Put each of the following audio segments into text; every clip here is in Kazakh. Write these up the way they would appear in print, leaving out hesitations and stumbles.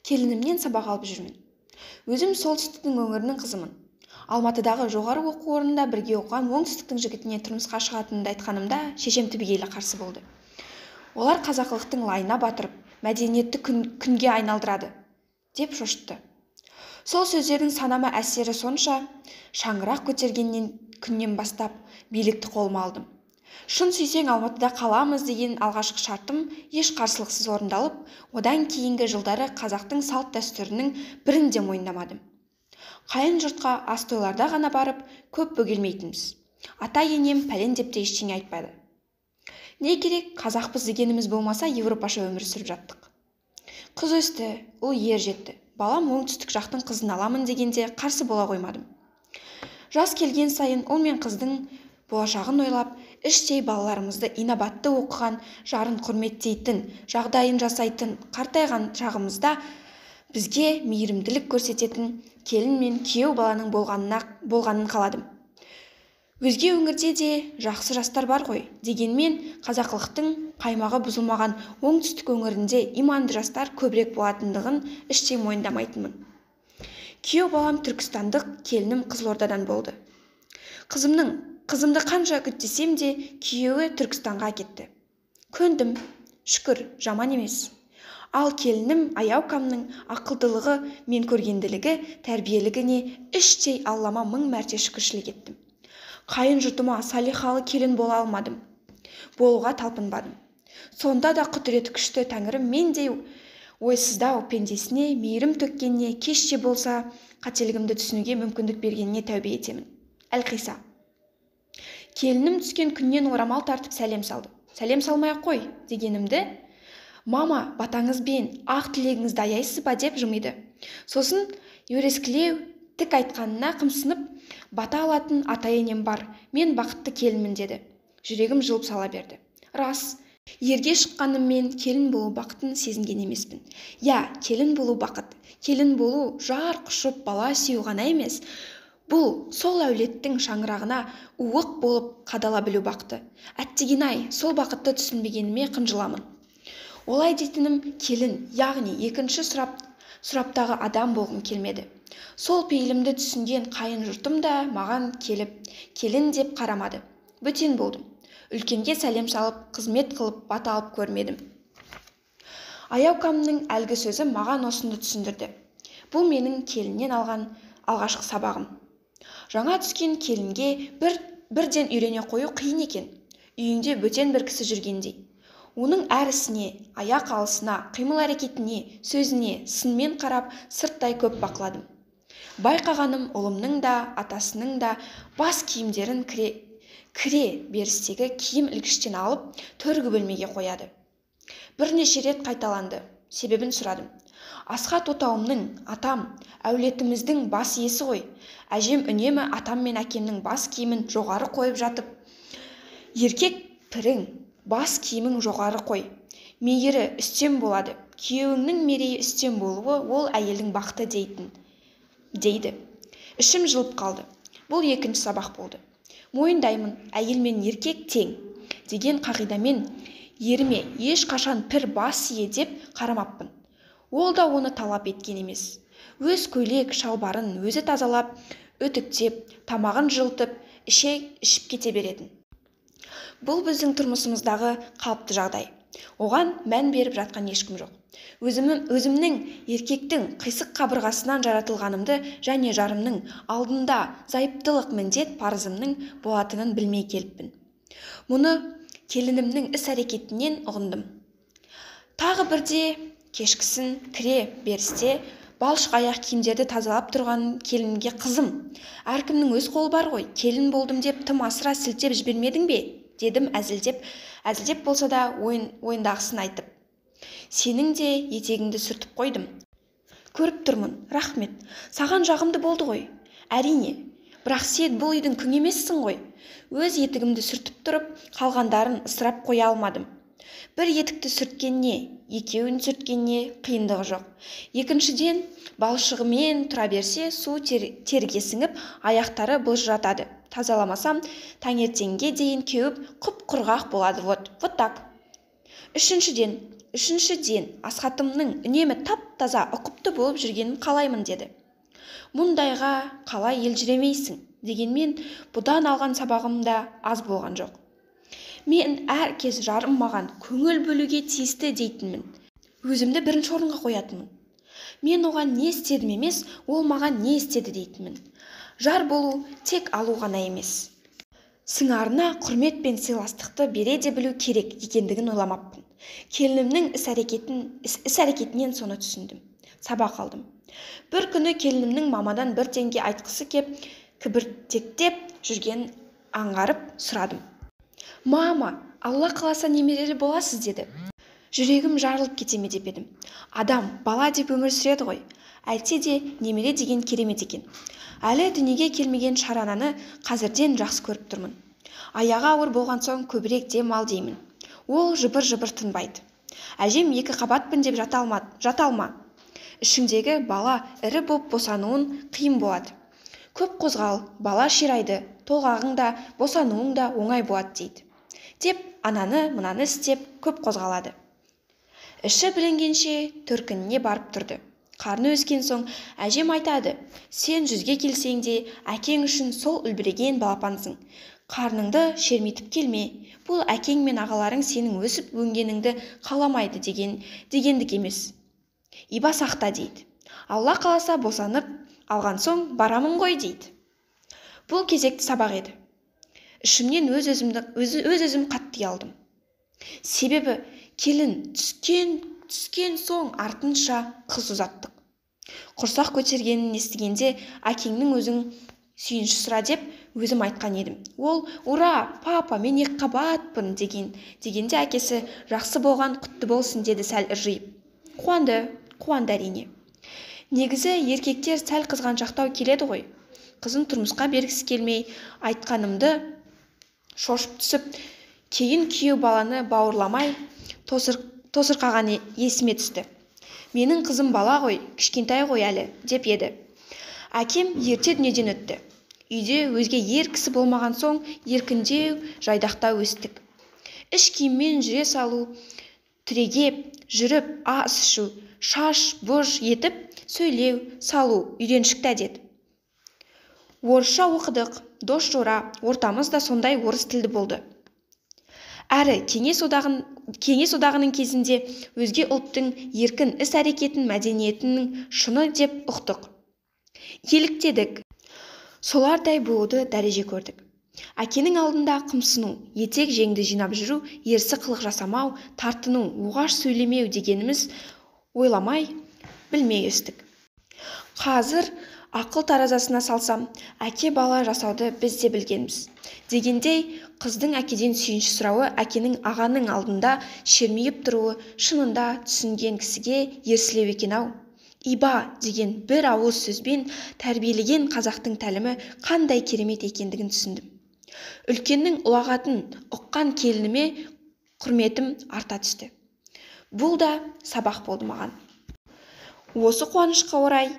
Келінімнен сабақ алып жүрмін. Өзім солтүстіктің өңірінің қызымын. Алматыдағы жоғары оқу орнында бірге оқыған оңтүстіктің жігітіне тұрмысқа шығатынымды айтқанымда шешем түбегейлі қарсы болды. Олар қазақылықтың лайына батырып, мәдениетті күнге айналдырады, деп шошытты. Сол сөздердің санама әсері сонша, шаңырақ көтергеннен күннен бастап билікті қолыма алдым. Шын сүйсең Алматыда қаламыз деген алғашқы шартым еш қарсылықсыз орындалып, одан кейінгі жылдары қазақтың салт-дәстүрінің бірін де мойындамадым. Қайын жұртқа ас тойларда ғана барып, көп бөгелмейтінбіз. Ата-енем пәлен деп те ештеңе айтпады. Не керек, қазақпыз дегеніміз болмаса, европаша өмір сүріп жаттық. Қыз өсті, ұл ер жетті. Балам оңтүстік жақтың қызын аламын дегенде қарсы бола қоймадым. Жас келген сайын ұл мен қыздың болашағын ойлап, іштей балаларымызды инабатты оқыған, жарын құрметтейтін, жағдайын жасайтын, қартайған шағымызда бізге мейірімділік көрсететін келін мен күйеу баланың болғанын қаладым. Өзге өңірде де жақсы жастар бар ғой, дегенмен қазақылықтың қаймағы бұзылмаған оңтүстік өңірінде иманды жастар көбірек болатындығын іштей мойындамайтынмын. Күйеу балам түркістандық, келінім Қызылордадан болды. Қызымды қанша үгіттесем де күйеуі Түркістанға кетті. Көндім, шүкір, жаман емес. Ал келінім Аяукамның ақылдылығы мен көргенділігі, тәрбиелігіне іштей Аллама мың мәрте шүкіршілік еттім. Қайын жұртыма салиқалы келін бола алмадым, болуға талпынбадым. Сонда да құдіреті күшті тәңірім мендей ойсыздау пендесіне мейірім төккеніне, кеште болса қателігімді түсінуге мүмкіндік бергеніне тәубе етемін. Әлқиса. Келінім түскен күннен орамал тартып сәлем салды. Сәлем салмай-ақ қой дегенімді, мама, батаңызбен ақ тілегіңізді аяйсыз ба деп жымиды. Сосын өрескілеу тік айтқанына қымсынып, бата алатын ата-енем бар, мен бақытты келінмін деді. Жүрегім жылып сала берді. Рас, ерге шыққаныммен келін болу бақытын сезінген емеспін. Я, келін болу бақыт. Келін болу жар құшып бала сүю ғана емес. Бұл сол әулеттің шаңырағына уық болып қадала білу бақыты. Әттеген-ай, сол бақытты түсінбегеніме қынжыламын. Олай дейтінім келін, яғни екінші сұраптағы адам болғым келмеді. Сол пейілімді түсінген қайын жұртым да маған келіп, келін деп қарамады. Бөтен болдым. Үлкенге сәлем салып, қызмет қылып, бата алып көрмедім. Аяукамның әлгі сөзі маған осыны түсіндірді. Бұл менің келіннен алған алғашқы сабағым. Жаңа түскен келінге бірден үйрене қою қиын екен. Үйіңде бөтен бір кісі жүргендей. Оның әр ісіне, аяқ алысына, қимыл әрекетіне, сөзіне сынмен қарап, сырттай көп бақыладым. Байқағаным ұлымның да, атасының да бас киімдерін кіре берістегі киім ілгіштен алып, төргі бөлмеге қояды. Бірнеше рет қайталанды, себебін сұрадым. Асхат отауымның, атам, әулетіміздің бас иесі ғой. Әжем үнемі атам мен әкемнің бас киімін жоғары қойып жатып, еркек пірің, бас киімің жоғары қой. Мейірі үстем болады. Күйеуіңнің мерейі үстем болуы ол әйелдің бақыты дейтін, дейді. Ішім жылып қалды. Бұл екінші сабақ болды. Мойындаймын, әйел мен еркек тең деген қағидамен еріме ешқашан пір бас ие деп қарамаппын. Ол да оны талап еткен емес. Өз көйлек шалбарын өзі тазалап, үтіктеп, тамағын жылытып, ішіп кете беретін. Бұл біздің тұрмысымыздағы қалыпты жағдай. Оған мән беріп жатқан ешкім жоқ. Өзімнің еркектің қисық қабырғасынан жаратылғанымды және жарымның алдында зайыптылық міндет парызымның болатынын білмей келіппін. Мұны келінімнің іс-әрекетінен ұғындым. Тағы бірде кешкісін кіре берісте балшық аяқ киімдерді тазалап тұрған келінге қызым, әркімнің өз қолы бар ғой, келін болдым деп тым асыра сілтеп жібермедің бе? Дедім әзілдеп болса да ойындағысын айтып. Сенің де етегіңді сүртіп қойдым. Көріп тұрмын, рахмет. Саған жағымды болды ғой. Әрине, бірақ сен бұл үйдің күң емессің ғой. Өз етігімді сүртіп тұрып, қалғандарын ысырап қоя алмадым. Бір етікті сүрткенне, екеуін сүрткенне қиындығы жоқ. Екіншіден, балшығымен тұра берсе, су терге сіңіп, аяқтары былжыратады. Тазаламасам, таңертеңге дейін кеуіп, құп-құрғақ болады. Вот, вот так. Үшіншіден, Асхатымның үнемі тап-таза, ұқыпты болып жүргенін қалаймын деді. Мұндайға қалай елжіремейсің дегенмен бұдан алған сабағым да аз болған жоқ. Мен әр кез жарым маған көңіл бөлуге тиісті дейтінмін. Өзімді бірінші орынға қоятынмын. Мен оған не істедім емес, ол маған не істеді дейтінмін. Жар болу тек алу ғана емес. Сыңарына құрмет пен сыйластықты бере де білу керек екендігін ойламаппын. Келінімнің іс-әрекетінен соны түсіндім. Сабақ алдым. Бір күні келінімнің мамадан бір теңге айтқысы кеп, кібіртектеп жүрген аңғарып сұрадым. Мама, Алла қаласа немерелі боласыз деді. Жүрегім жарылып кете ме деп едім. Адам бала деп өмір сүреді ғой. Әйтсе де немере деген керемет екен. Әлі дүниеге келмеген шарананы қазірден жақсы көріп тұрмын. Аяғы ауыр болған соң көбірек дем ал деймін. Ол жыбыр-жыбыр тынбайды. Әжем екі қабатпын деп жата алма. Ішіңдегі бала ірі боп босануын қиын болады. Көп қозғал, бала ширайды, толғағың да, босануың да оңай болады дейді. Деп ананы мынаны істеп көп қозғалады. Іші білінгенше төркініне барып тұрды. Қарны өскен соң әжем айтады, сен 100-ге келсең де әкең үшін сол үлбіреген балапансың. Қарныңды шермитіп келме. Бұл әкең мен ағаларың сенің өсіп өнгеніңді қаламайды дегендік емес. Иба сақта дейді. Алла қаласа босанып алған соң барамын ғой дейді. Бұл кезекті сабақ еді. Ішімнен өз-өзім қатты ұялдым. Себебі келін түскен соң артынша қыз ұзаттық. Құрсақ көтергенін естігенде әкеңнің өзің сүйінші сұра деп өзім айтқан едім. Ол, ура, папа, мен екі қабатпын дегенде әкесі жақсы болған құтты болсын деді сәл ыржиып. Қуанды әрине. Негізі еркектер сәл қызғаншақтау келеді ғой. Қызын тұрмысқа бергісі келмей, айтқанымды шошып түсіп, кейін күйеу баланы бауырламай тосырқаған есіме түсті. Менің қызым бала ғой, кішкентай ғой әлі, деп еді. Әкем ерте дүниеден өтті. Үйде өзге ер кісі болмаған соң еркіндеу, жайдақтау өстік. Іш киіммен жүре салу, түрегеп, жүріп, ас ішу, шаш бұж етіп, сөйлеу, салу үйреншікті әдет. Орысша оқыдық, дос жора, ортамыз да сондай орыс тілді болды. Әрі Кеңес одағының кезінде өзге ұлттың еркін іс-әрекетін мәдениетінің шыны деп ұқтық. Еліктедік. Солардай болуды дәреже көрдік. Әкенің алдында қымсыну, етек жеңді жинап жүру, ерсі қылық жасамау, тартыну, оғаш сөйлемеу дегеніміз ойламай, білмей өстік. Қазір ақыл таразасына салсам, әке бала жасауды біз де білгенбіз. Дегендей, қыздың әкеден сүйінші сұрауы, әкенің ағаның алдында шермиіп тұруы шынында түсінген кісіге ерсілеу екен-ау. Иба деген бір ауыз сөзбен тәрбиелеген қазақтың тәлімі қандай керемет екендігін түсіндім. Үлкеннің ұлағатын ұққан келініме құрметім арта түсті. Бұл да сабақ болды маған. Осы қуанышқа орай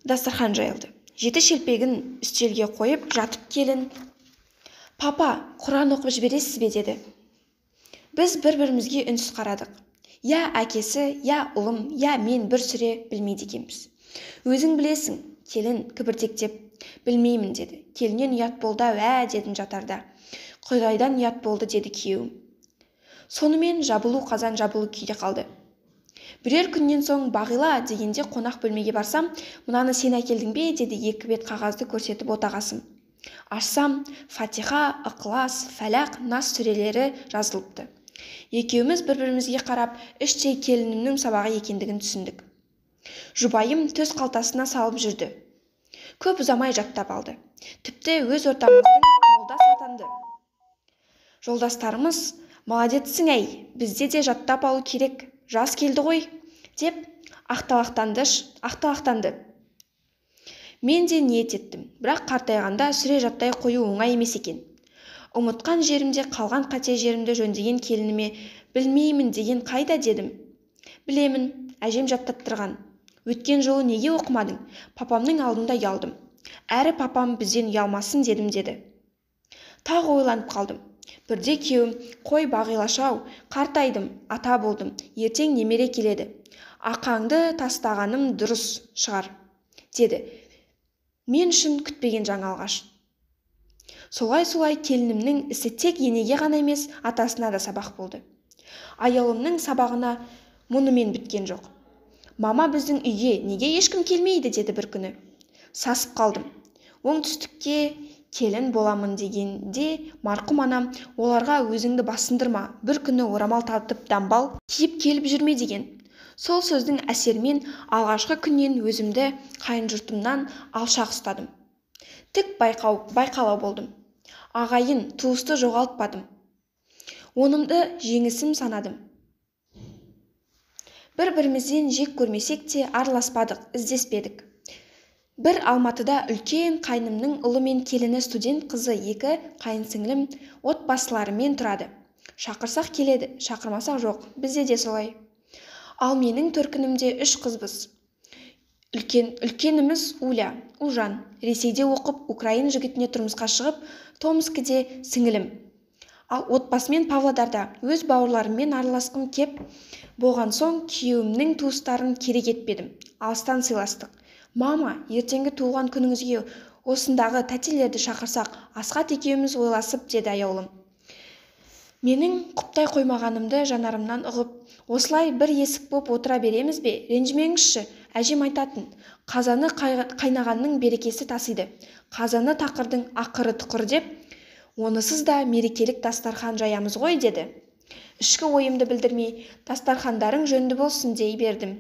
дастархан жайылды. Жеті шелпегін үстелге қойып жатып келін, «Папа, Құран оқып жібересіз бе?» деді. Біз бір-бірімізге үнсіз қарадық. Я әкесі, я ұлым, я мен бір сүре білмейді екенбіз. Өзің білесің, келін кібіртектеп, білмеймін деді. Келіннен ұят болды ау, дедім жатарда. Құдайдан ұят болды деді күйеуім. Сонымен жабылу қазан жабылу күйде қалды. Бірер күннен соң Бағила дегенде қонақ бөлмеге барсам, мынаны сен әкелдің бе деді екі бет қағазды көрсетіп отағасым. Ашсам, Фатиха, Ықылас, Фәләқ, Нас сүрелері жазылыпты. Екеуміз бір-бірімізге қарап, іштей келінімнің сабағы екендігін түсіндік. Жұбайым төс қалтасына салып жүрді. Көп ұзамай жаттап алды. Тіпті өз ортамыздың молдасы атанды. Жолдастарымыз, молодецсің әй, бізде де жаттап алу керек, жас келді ғой, деп ақталақтанды. Мен де ниет еттім, бірақ қартайғанда сүре жаттай қою оңай емес екен. Ұмытқан жерімде қалған қате жерімді жөндеген келініме білмеймін деген қайда дедім. Білемін, әжем жаттаттырған. Өткен жолы неге оқымадың? Папамның алдында ұялдым. Әрі папам бізден ұялмасын дедім деді. Тағы ойланып қалдым. Бірде күйеуім, қой Бағилаш-ау, қартайдым, ата болдым, ертең немере келеді. Ақаңды тастағаным дұрыс шығар, деді. Мен үшін күтпеген жаңалық ашты. Солай-солай келінімнің ісі тек енеге ғана емес, атасына да сабақ болды. Аяулымның сабағына мұнымен біткен жоқ. Мама, біздің үйге неге ешкім келмейді, деді бір күні. Сасып қалдым. Оңтүстікке келін боламын дегенде марқұм анам, оларға өзіңді басындырма, бір күні орамал тартып дамбал киіп келіп жүрме деген. Сол сөздің әсерімен алғашқы күннен өзімді қайын жұртымнан алшақ ұстадым. Тік байқалау болдым. Ағайын, туысты жоғалтпадым. Онымды жеңісім санадым. Бір-бірімізден жек көрмесек те араласпадық, іздеспедік. Бір Алматыда үлкен қайнымның ұлы мен келіні, студент қызы, екі қайын сіңлім отбасыларымен тұрады. Шақырсақ келеді, шақырмасақ жоқ. Бізде де солай. Ал менің төркінімде 3 қызбыз. Үлкеніміз Уля, Ұлжан, Ресейде оқып, украин жігітіне тұрмысқа шығып, Томскіде сіңілім. Ал отбасымен Павлодарда, өз бауырларыммен араласқым кеп болған соң күйеуімнің туыстарын керек етпедім. Алыстан сыйластық. Мама, ертеңгі туған күніңізге осындағы тәтелерді шақырсақ, Асхат екеуміз ойласып, деді аяулым. Менің құптай қоймағанымды жанарымнан ұғып, осылай бір есік боп отыра береміз бе, ренжімеңізші, әжем айтатын. Қазаны қайнағанның берекесі тасиды, қазаны тақырдың ақыры тұқыр деп, онысыз да мерекелік дастархан жаямыз ғой, деді. Ішкі ойымды білдірмей, дастархандарың жөнді болсын дей бердім.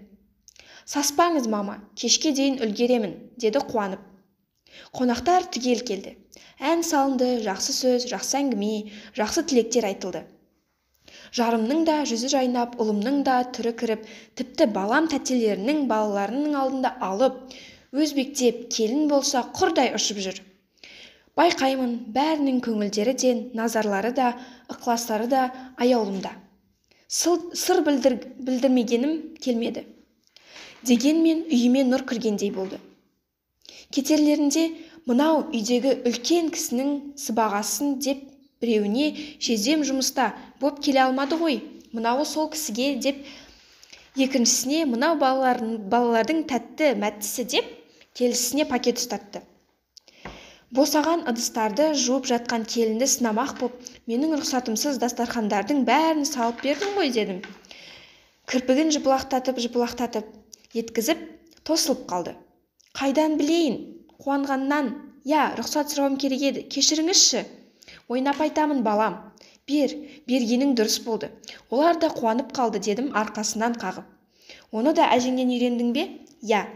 Саспаңыз, мама, кешке дейін үлгеремін, деді қуанып. Қонақтар түгел келді. Ән салынды, жақсы сөз, жақсы әңгіме, жақсы тілектер айтылды. Жарымның да жүзі жайнап, ұлымның да түрі кіріп, тіпті балам тәтелерінің балаларының алдында алып, өзбектеп, келін болса құрдай ұшып жүр. Байқаймын, бәрінің көңілдері де, назарлары да, ықыластары да аяулымда. Сыр білдірмегенім келмеді. Дегенмен үйіме нұр кіргендей болды. Кетерлерінде мынау үйдегі үлкен кісінің сыбағасын деп біреуіне жездем жұмыста боп келе алмады ғой, мынауы сол кісіге деп, екіншісіне мынау балалардың тәтті мәттісі деп келісіне пакет ұстатты. Босаған ыдыстарды жуып жатқан келінді сынамақ боп, менің рұқсатымсыз дастархандардың бәрін салып бердің ғой, дедім. Кірпігін жыпылақтатып еткізіп, тосылып қалды. Қайдан білейін, қуанғаннан, я, рұқсат сұрауым керек еді, кешіріңізші. Ойнап айтамын, балам. Бер, бергенің дұрыс болды. Олар да қуанып қалды, дедім арқасынан қағып. Оны да әжеңнен үйрендің бе? Я.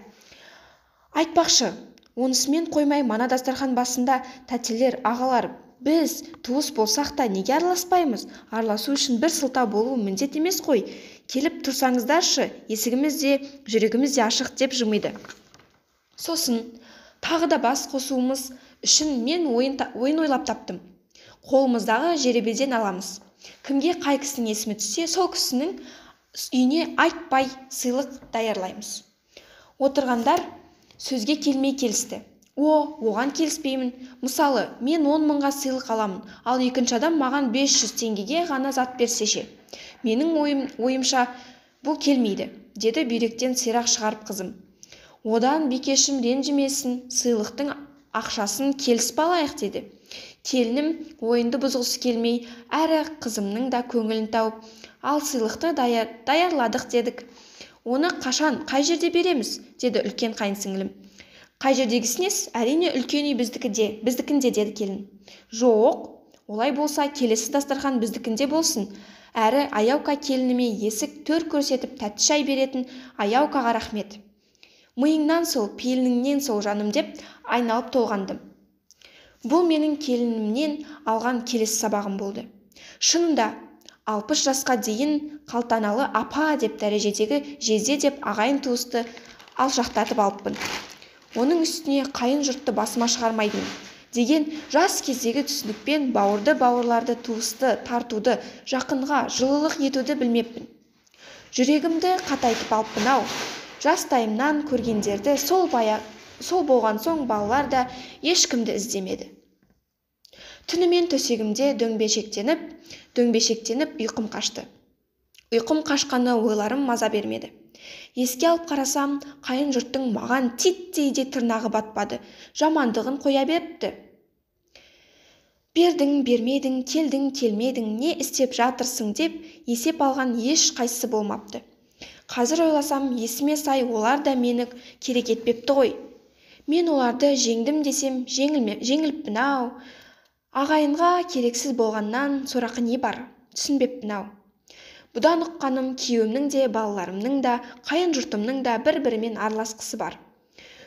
Айтпақшы, онысымен қоймай мана дастархан басында тәтелер, ағалар, біз туыс болсақ та неге араласпаймыз? Араласу үшін бір сылтау болуы міндет емес қой. Келіп тұрсаңыздаршы, есігіміз де, жүрегіміз де ашық, деп жымиды. Сосын тағы да бас қосуымыз үшін мен ойын ойлап таптым. Қолымыздағы жеребеден аламыз. Кімге қай кісінің есімі түссе, сол кісінің үйіне айтпай сыйлық даярлаймыз. Отырғандар сөзге келмей келісті. О, оған келіспеймін. Мысалы, мен 10 мыңға сыйлық аламын, ал екінші адам маған 500 теңгеге ғана зат берсе ше. Менің ойымша бұл келмейді, деді бүйректен сирақ шығарып қызым. Одан бикешім ренжімесін, сыйлықтың ақшасын келісіп алайық, деді. Келінім ойынды бұзғысы келмей, әрі қызымның да көңілін тауып, ал сыйлықты даярладық дедік. Оны қашан, қай жерде береміз, деді үлкен қайын сіңілім. Қай жердегісінес, әрине үлкен үй біздікінде, деді келін. Жоқ, олай болса келесі дастархан біздікінде болсын. Әрі Аяука келініме есік төр көрсетіп тәтті шай беретін Аяукаға рахмет. Миыңнан сол, пейіліңнен сол жаным, деп айналып толғандым. Бұл менің келінімнен алған келесі сабағым болды. Шынында, 60 жасқа дейін қалтаналы апа деп дәрежедегі жезде деп ағайын туысты алшақтатып алыппын. Оның үстіне қайын жұртты басыма шығармайтын деген жас кездегі түсінікпен бауырды бауырларды туысты тартуды, жақынға жылылық етуді білмеппін. Жүрегімді қатайтып алыппын-ау. Жастайымнан көргендерді сол болған соң балалар да ешкімді іздемеді. Түнімен төсегімде дөңбешектеніп ұйқым қашты. Ұйқым қашқаны ойларым маза бермеді. Еске алып қарасам, қайын жұрттың маған титтей де тырнағы батпады, жамандығын қоя беріпті. Бердің, бермедің, келдің, келмедің, не істеп жатырсың деп есеп алған еш қайсысы болмапты. Қазір ойласам, есіме сай олар да мені керек етпепті ғой. Мен оларды жеңдім десем, жеңіліппін-ау. Ағайынға керексіз болғаннан сорақы не бар, түсінбеппін-ау. Бұдан ұққаным, күйеуімнің де, балаларымның да, қайын жұртымның да бір-бірімен араласқысы бар.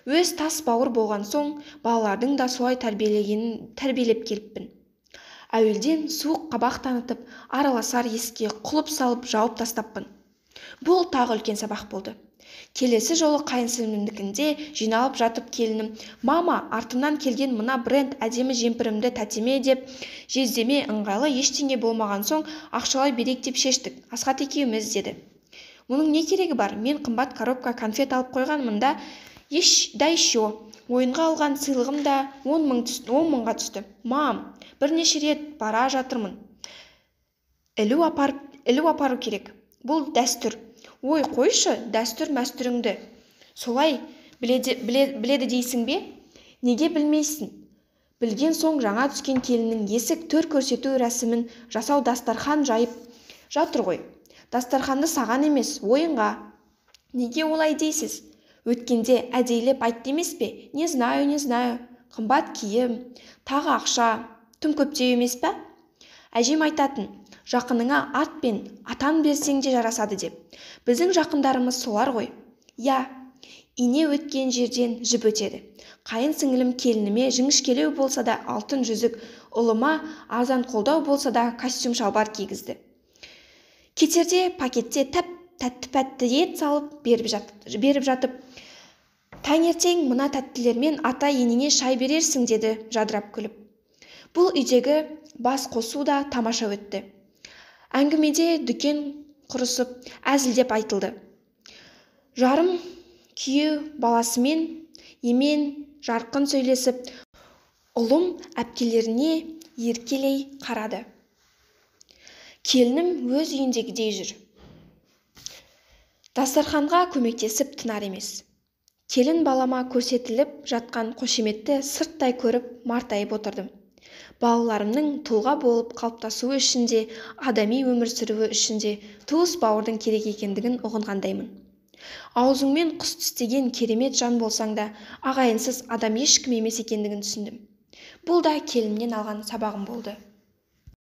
Өз тас бауыр болған соң, балалардың да солай тәрбиелеп келіппін. Әуелден суық қабақ танытып, араласар есікке құлып салып жауып тастаппын. Бұл тағы үлкен сабақ болды. Келесі жолы қайын сіңлімдікінде жиналып жатып келінім, «Мама, артымнан келген мына бренд әдемі жемпірімді тәтеме деп, жездеме ыңғайлы ештеңе болмаған соң ақшалай берейік деп шештік, Асхат екеуміз», деді. Мұның не керегі бар, мен қымбат коробка конфет алып қойғанмын да, да еще ойынға алған сыйлығым да 10 мыңға түсті. Мам, бірнеше рет бара жатырмын. Ілу апару керек. Бұл дәстүр. Ой, қойшы, дәстүр-мәстүріңді. Солай біледі дейсің бе? Неге білмейсің? Білген соң жаңа түскен келіннің есік төр көрсету рәсімін жасау дастархан жайып жатыр ғой. Дастарханды саған емес, ойынға. Неге олай дейсіз? Өткенде әдейілеп айтты емес пе? Не знаю, не знаю. Қымбат киім, тағы ақша, тым көптеу емес пе? Әжем айтатын, жақыныңа ат пен атан берсең де жарасады деп. Біздің жақындарымыз солар ғой. Я, ине өткен жерден жіп өтеді. Қайын сіңілім келініме жіңішкелеу болса да алтын жүзік, ұлыма арзан қолдау болса да костюм шалбар кигізді. Кетерде пакетте тәтті-пәтті ет салып беріп жатып, таңертең мына тәттілермен ата-енеңе шай берерсің, деді жадырап күліп. Бұл үйдегі бас қосу да тамаша өтті. Әңгімеде дүкен құрысып, әзілдеп айтылды. Жарым күйеу баласымен емен жарқын сөйлесіп, ұлым әпкелеріне еркелей қарады. Келінім өз үйіндегідей жүр. Дастарханға көмектесіп тынар емес. Келін балама көрсетіліп жатқан қошеметті сырттай көріп мартайып отырдым. Балаларымның тұлға болып қалыптасуы үшін де, адами өмір сүруі үшін де туыс бауырдың керек екендігін ұғынғандаймын. Аузыңмен құс тістеген керемет жан болсаң да, ағайынсыз адам ешкім емес екендігін түсіндім. Бұл да келіннен алған сабағым болды.